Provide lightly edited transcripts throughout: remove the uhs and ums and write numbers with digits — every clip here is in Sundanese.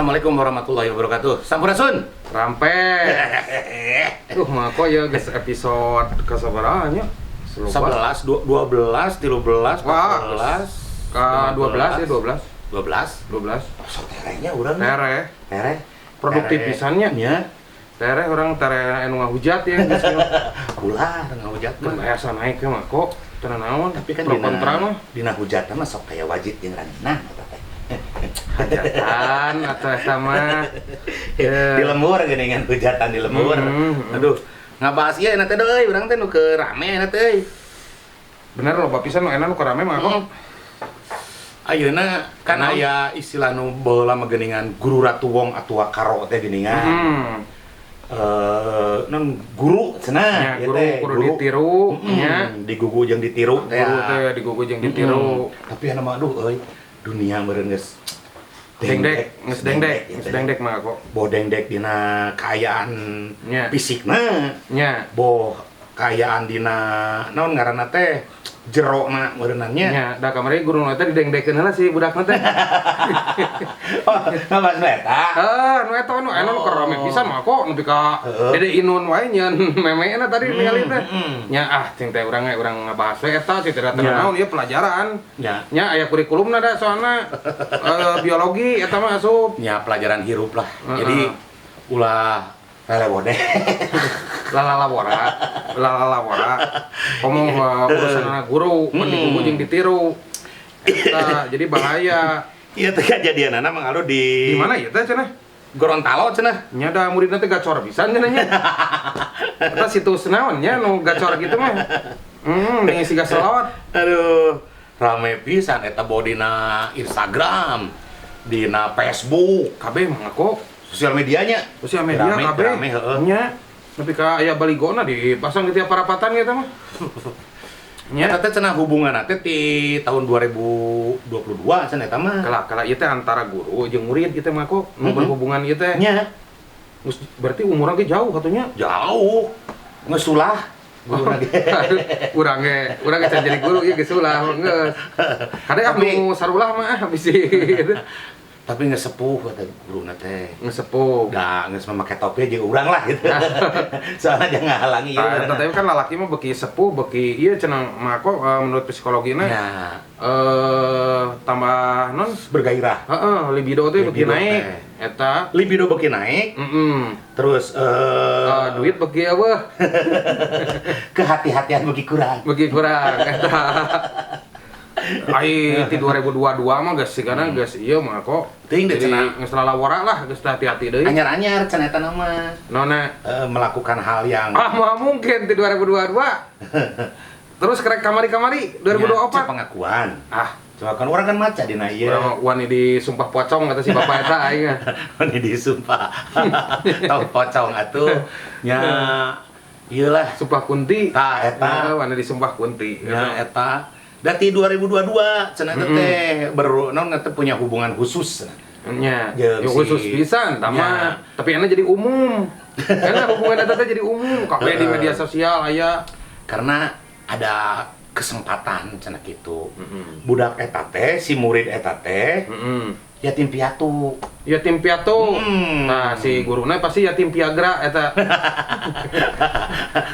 Assalamualaikum warahmatullahi wabarakatuh. Sampurasun. Rampe. Duh, mah kok ya geus episode kasabaraha nya? 11, 12, 13, Wah, 14, ke 12 ya, 12. 12. 12. Sok terehnya urang. Tereh. Tereh. Produktif pisan nya. Nya. Tereh urang, tereh anu ngahujat ya geus. Ulah ngahujat mah. Mah. Biasa naik ya mah kok. Teu naon. Tapi kan pro kontra mah. Dina hujatna mah sok kaya wajit jeung ranginang eta teh. Hajatan atau eta mah. Ya. Di lembur geuningan, hujatan di lembur. Aduh, ngabahas ieu teh euy, urang teh nu keur rame eta teh euy. Bener, loba pisan nu enak nu rame mah kok. Ayeuna kan Naon? Aya istilah nu baheula mah geuningan, guru ratu wong atua karo teh geuningan. Eh, non guru cenah Ya, ieu guru teh, kudu ditiru nya. Digugu jeung ditiru teh. Guru teh digugu jeung ditiru. Tapi anu mah aduh euy, dunia meureun geus Dengdek, geus dengdek, ieu geus teh. Dengdek mah kok. Boh dengdek dina kaayaan fisikna, boh kaayaan dina naon ngaranna teh, jerona meureunna nya. Nya, da kamari guru teh didengdekeun heula si budakna teh. Oh, nambah nu eta. Ah, nu eta nu anu nu keur rame pisan mah kok nepi ka Dede Inun wae nyeun memena tadi ningali teh. Nya ah, cing teh urang ge urang ngabahas we eta cing teh Nya. naon ieu pelajaran. Nya. Nya aya kurikulumna da soalna biologi eta mah asup. Nya, pelajaran hirup lah. Jadi ulah lelewodeh. Lalalawara, lalalawara. Ngomong urusan anak guru, mun digugu jeung ditiru. Eta jadi bahaya. Iya teh kejadianana mah ngalu di Di mana ieu teh cenah? Gorontalo cenah. Nya da muridna teh gacor pisan cenah nya. Eta situs naon nya nu gacor gitu mah. Dengan siga selawat. Aduh, rame pisan eta boh dina Instagram, dina Facebook, Kabeh mah ngaku sosial medianya. Sosial media Rame, kabeh. rame, heeh. Nya. Nepi ka aya baligona dipasang di tiap parapatan gitu mah. Nya. Eta teh cenah hubungan teh ti tahun 2022 cenah eta mah. Kala kala ieu teh antara guru jeung murid ieu teh mah kok nu berhubungan ieu teh. Nya, Geus berarti umurna ge jauh katunya. Jauh. Geus ulah guruna ge. Urang ge can jadi guru ieu geus ulah geus. Kadang ah nu sarulah mah ah bisi gitu. Tapi geus sepuh kata guruna teh. Geus sepuh. Da geus memakai topi aja urang lah gitu. Soalnya jangan ngahalangi ieu. Tah, eta teh kan lalaki mah beki sepuh beki ieu cenah mah kok menurut psikologina Nya, tambah non bergairah. Heeh, libido teh beki Libido naik. teh. Eta. Libido beki naik, terus Duit beki eueuh, kehati-hatian beki kurang. Beki kurang eta. Ai ti 2022 mah geus sigana geus ieu mah kok. Teuing deh Jadi cenah. geus lalawara lah, geus hati-hati deui. Anyar-anyar cenah eta mah. Nona Melakukan hal yang ah moal mungkin di 2022. Terus kerek kamari-kamari Ya, 2024. pengakuan. Ah, Cuma kan orang kan maca dina ieu. urang wani disumpah pocong kata si bapak eta aing. Ini disumpah. Tau pocong atuh. Nya ieu lah. Sumpah kunti. Tah eta. Ya, wani disumpah kunti. Nya eta. Da ti 2022 cenah teh ber naon teh punya hubungan khusus cenah. Nya, Jeung ya khusus pisan Nya. tama. Tapi enak jadi umum. Karena hubungan eta teh jadi umum, kabeh di media sosial aya. Karena ada kesempatan cenah kitu. Budak eta teh, si murid eta teh yatim piatu. Yatim piatu. Nah, si guruna pasti yatim piagra eta.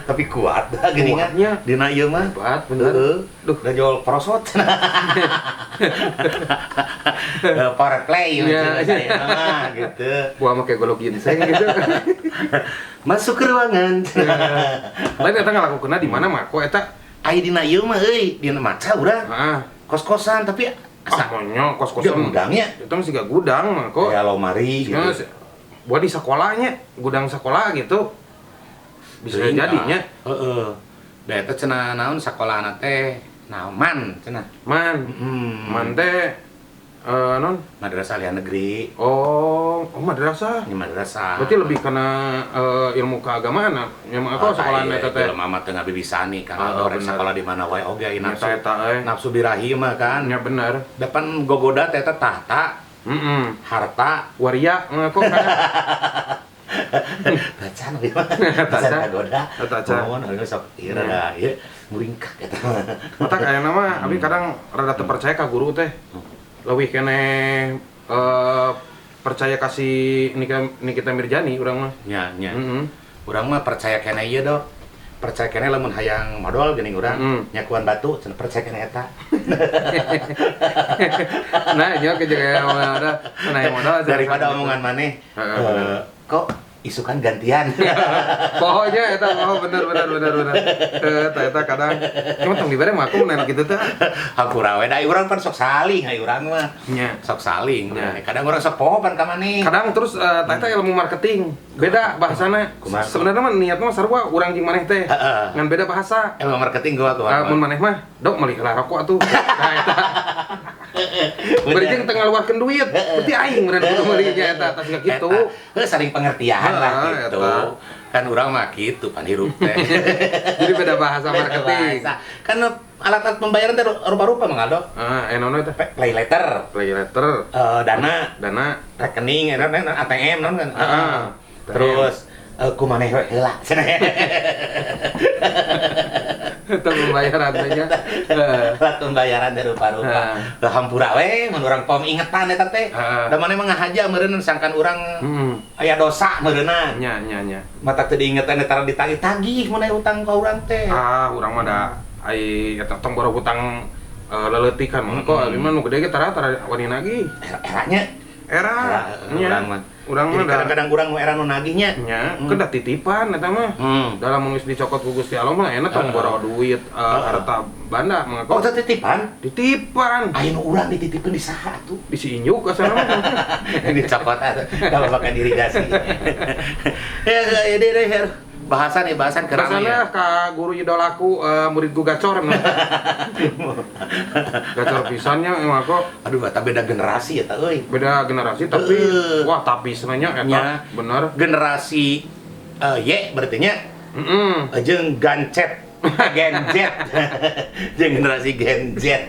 Tapi kuat dah gini kan. Kuatnya. Dina ieu mah. Hebat bener. Heeh. Duh. Udah jual prosot. Power play Iya. gitu mah gitu. Gua make golok ginseng gitu. Masuk ke ruangan. Lain eta ngalakukeunna di mana mah? Kok eta Ai dina ieu mah euy, dina maca urang. ah, Kos-kosan tapi ah asa monyong kos-kosan kos-kosan. gudangnya. Itu mah siga gudang mah kok. Kayak lomari gitu. Nah, buat di sekolahnya, gudang sekolah gitu. Bisa Teuing, jadinya. ah. Heeh. Da eta cenah naon sakolahna teh naon man cenah. Man, man teh non Madrasah Aliyah Negeri. Oh, oh madrasah. Ini madrasah. Berarti lebih karena ilmu keagamaan nah. Ya mah aku Oh, sekolah iya, eta teh. Jelema mah teu ngabibisani kan Oh, rek bener. sekolah di mana wae oge ai nafsu. Eta eta eh. Nafsu birahi mah kan. Ya bener. Depan gogoda teh eta tahta, harta, Waria ngaku kan. Tacan we mah. Tacan. Tacan kagoda. Tacan. Mohon anu sok ieu rada ieu muringkak eta mah. Matak aya mah abi kadang rada teu percaya ka guru teh. Leuwih keneh Percaya kasih Nikita Mirjani urang mah. Nya nya. Urang mah percaya keneh ieu do. Percaya keneh lamun hayang modal geuning urang nyakuan batu cenah percaya keneh eta. Nah, nya ke jeung ada hayang modal daripada omongan maneh. Kok isukan gantian. Pokoknya eta oh bener. Eta kadang cuma tong dibere mah aku mun kitu teh. Hampura we da urang pan sok saling ai urang mah. Nya. Sok saling. Kadang urang sok poho pan ka maneh. Kadang terus eta ilmu marketing. Beda bahasana. Sebenarnya mah niatna mah sarua urang jeung maneh teh. Ngan beda bahasa. Ilmu marketing gua kumaha. Mun maneh mah dok meuli heula rokok atuh. Nah eta. Bari jeung teu ngaluarkeun duit. Berarti aing meureun kudu meuli nya eta tas kitu. Heuh saling pengertian lah gitu. Kan urang mah kitu pan hirup teh. Jadi beda bahasa marketing. Bahasa. Kan alat-alat pembayaran teh rupa-rupa Mang Aldo. Enono teh pay letter, dana, rekening, ATM naon kan. Terus kumaneh we heula cenah. Itu pembayaran teh nya. Alat pembayaran teh rupa-rupa. Hampura we mun urang pom ingetan eta teh. Da maneh mah ngahaja meureun sangkan urang aya dosa meureunna. Nya nya nya. Mata teu diingetan eta ditagih-tagih mun aya utang ka urang teh. Ah, urang mah da ai eta tong boro hutang leleutik kan mah kok abi mah nu gede ge tara wani nagih. Eranya era urang mah. Urang mah kadang-kadang urang nu era nu nagihnya. Nya, kan da titipan eta mah. Dalam mun geus dicokot ku Gusti Allah mah enak tong boro duit harta banda mah. Oh, titipan? Titipan. Aya nu urang dititipkeun di saha atuh? Di si Injuk asana mah. Dicokot atuh. Da babakan irigasi. Ya, ini deh. Bahasan kerama ya. Ka guru idolaku muridku gacor. Gacor pisannya emang kok. Aduh, eta beda generasi eta euy. Beda generasi tapi wah tapi sebenarnya eta bener. Generasi Y berarti nya. Heeh. Jeung gancet. Gen Z. Jeung generasi Gen Z.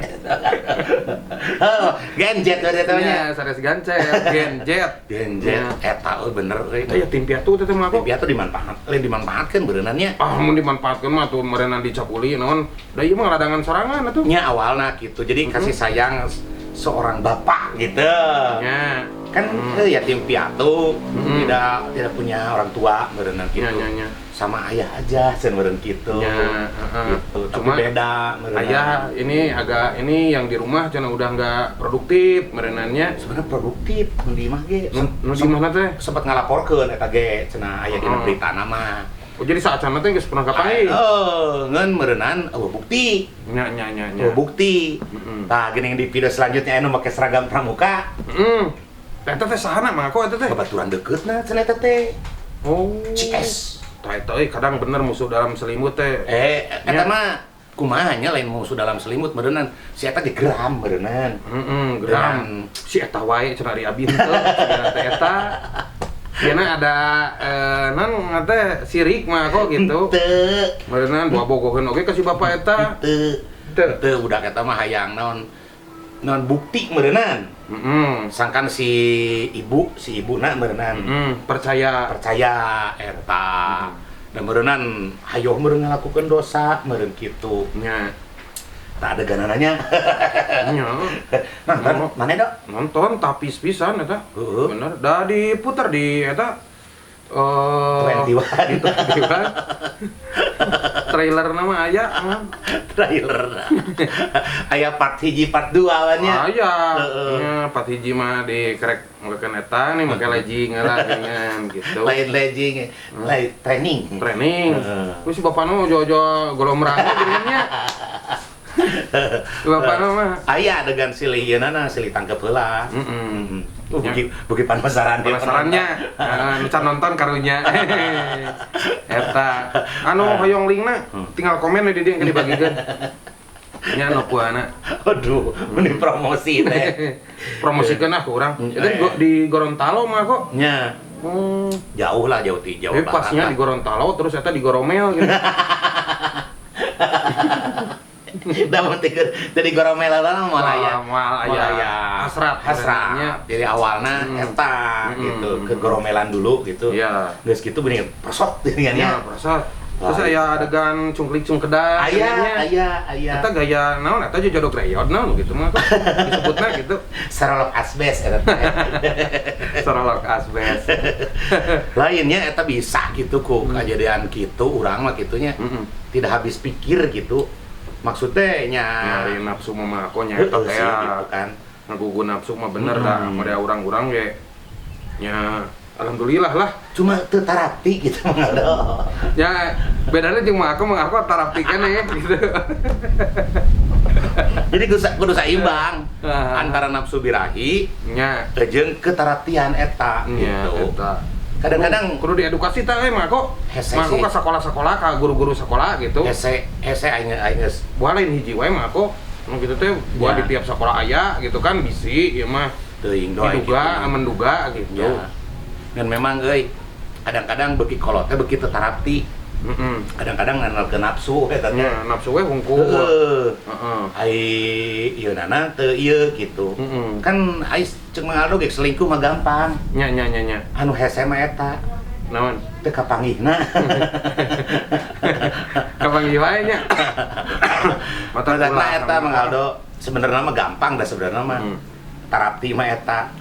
Oh, Gen Z berarti eta nya. Nya, sanes gancet, Gen Z. Gen Z eta euy bener euy. Aya tim piatu teh mah kok. Tim piatu dimanfaat, lain dimanfaatkeun beureunannya. Ah, mun dimanfaatkeun mah tuh meureunna dicapuli naon. Da ieu mah ladangan sorangan atuh. Nya awalna kitu. Jadi kasih sayang seorang bapak gitu. Nya. Kan yatim piatu, tidak punya orang tua meureunna kitu. Nya. Sama ayah aja sen meureun kitu. Ya, gitu. Tapi cuma beda meureunna. Ayah ini agak ini yang di rumah cenah udah nggak produktif meureunannya. Sebenarnya produktif nu di imah ge. Nu di imahna teh sempat ngalaporkeun eta ge cenah aya dina beritana mah. Oh, jadi saat teh geus pernah kapanggih. Oh, ngeun meureunnan eueuh bukti. Nya nya nya nya. Eueuh bukti. Tah geuning di video selanjutnya anu make seragam pramuka. Heeh. Eta teh sahana mah aku eta teh. Babaturan dekeutna cenah eta teh. Oh. CS. Tah eta euy kadang bener musuh dalam selimut teh. Eta mah kumaha nya lain musuh dalam selimut meureunnan. Si eta ge geram meureunnan. Heeh, geram. Si eta wae cenah ari abi henteu. Cenah teh eta. Karena ada non teh sirik mah kok gitu. Teu. Meureunnan buah bogoheun oge ka si bapak eta. Teu. Teu budak eta mah hayang naon naon bukti meureunnan. Heeh. Sangkan si ibuna meureunnan. Percaya eta. Dan meureunnan hayoh meureun ngalakukeun dosa meureun kitu. Nya. Tak ada ganananya. Nya. Nonton mana dok? Nonton tapis pisan eta. Bener. Da diputer di eta 21. Di 21. Trailer nama aya. Trailer. Aya part 1 part 2 awalnya. Aya. Nya part 1 mah di krek make eta nih make legging lah dengan gitu. Lain legging, lain training. Training. Terus si bapakna jojo golomrang geuningan. Bapak mah aya adegan silih ieunana silih tangkep heula. Heeh. Buki penasaran penasarannya. Nu can nonton karunya. Eta anu hoyong linkna tinggal komen di dieu engke dibagikeun. Nya nu kuana. Aduh, meni promosi teh. Promosikeun ah ku urang. Eta di Gorontalo mah kok. Nya. Jauh lah, jauh ti jauh banget. Pasnya di Gorontalo terus eta di Goromel gitu. Da mun jadi Goromel lah moal aya. Moal aya hasrat. Jadi awalna eta gitu ke Goromelan dulu gitu. Iya. Geus kitu bener persot geuningan nya. Iya, persot. Terus aya adegan cungklik cungkedan. Aya, aya, aya. Eta gaya naon eta jodoh greyod naon gitu mah disebutna gitu. Sarolok asbes eta teh. Sarolok asbes. Lainnya eta bisa gitu ku kejadian gitu urang mah kitunya. Tidak habis pikir gitu. Maksudnya nya nyari nafsu mah aku nya eta teh gitu kan. Ngagugu nafsu mah bener dah model urang-urang ge nya alhamdulillah lah. Cuma teu tarapti gitu mah. Ya bedanya jeung mah aku tarapti keneh gitu. Jadi kudu saimbang antara nafsu birahi nya jeung ketaraptian eta gitu. Eta. Kadang-kadang kudu diedukasi teh mah aku. Mah aku ka sekolah-sekolah ka guru-guru sekolah gitu. Hese hese aing aing geus buah lain hiji wae mah aku. Nu kitu teh buah di tiap sekolah aya gitu kan bisi ieu mah. Teuing doa diduga, menduga gitu. Ya. Dan memang euy kadang-kadang beuki kolot teh beuki teu tarapti. Kadang-kadang ngandalkeun nafsu eta teh. Nya nafsu we hungkul. Heeh. Ai ieu nana teu ieu gitu. Kan ai ceuk Mang Aldo ge selingkuh mah gampang. Nya nya nya nya. Anu hese mah eta. Naon? Teu kapanggihna. Kapanggih wae nya. Mata eta Mang Aldo sebenarnya mah gampang dah sebenarnya mah. Tarapti mah eta.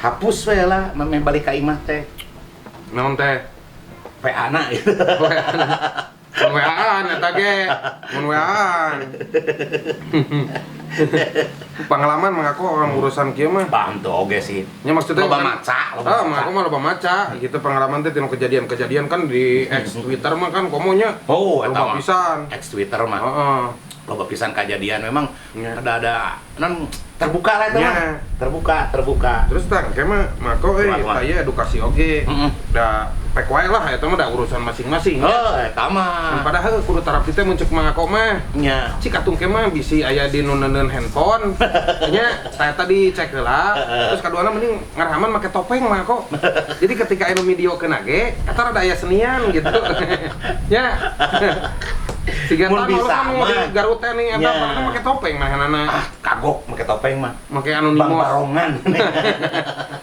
Hapus we lah meh balik ka imah teh. Naon teh? WA-na gitu. Mun WA-an eta ge. Mun WA-an. Pengalaman mengaku orang urusan kieu mah. Bantu oge sih. Nya maksudnya loba maca, loba maca. Aku mah loba maca gitu pengalaman teh tinu kejadian-kejadian kan di ex Twitter mah kan komonya. Oh, eta loba pisan. Ex Twitter mah. Heeh. Loba pisan kejadian memang ada non terbuka lah itu mah. Terbuka. Terus tang ke mah mako euy taya edukasi oge. Da pek wae lah eta mah da urusan masing-masing. Heuh, eta mah. Padahal kudu tarapti teh mun ceuk mangako mah. Nya. Cik atung ke mah bisi aya di nu neuneun handphone. Nya tah eta dicek heula. Terus kaduana mending ngarahaman make topeng mah kok. Jadi ketika anu video keuna ge eta rada aya senian gitu. Nya. Siga mun bisa mah di Garut teh nih eta padahal make topeng mah Ah, kagok make topeng mah. Make anu nimos. Bang Barongan.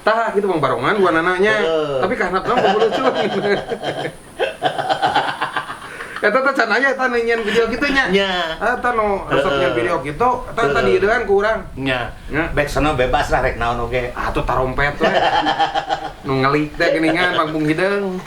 Tah gitu Bang Barongan guanana-nya. Tapi kahanapna mah lucu. Eta teh can aya eta nyian video kitu nya. Eta nu resep nyian video kitu, eta tadi diidean ku urang. Nya. Back sono bebas lah rek naon oge. Atuh tarompet we. Nu ngelik teh geuningan pangpung hideung.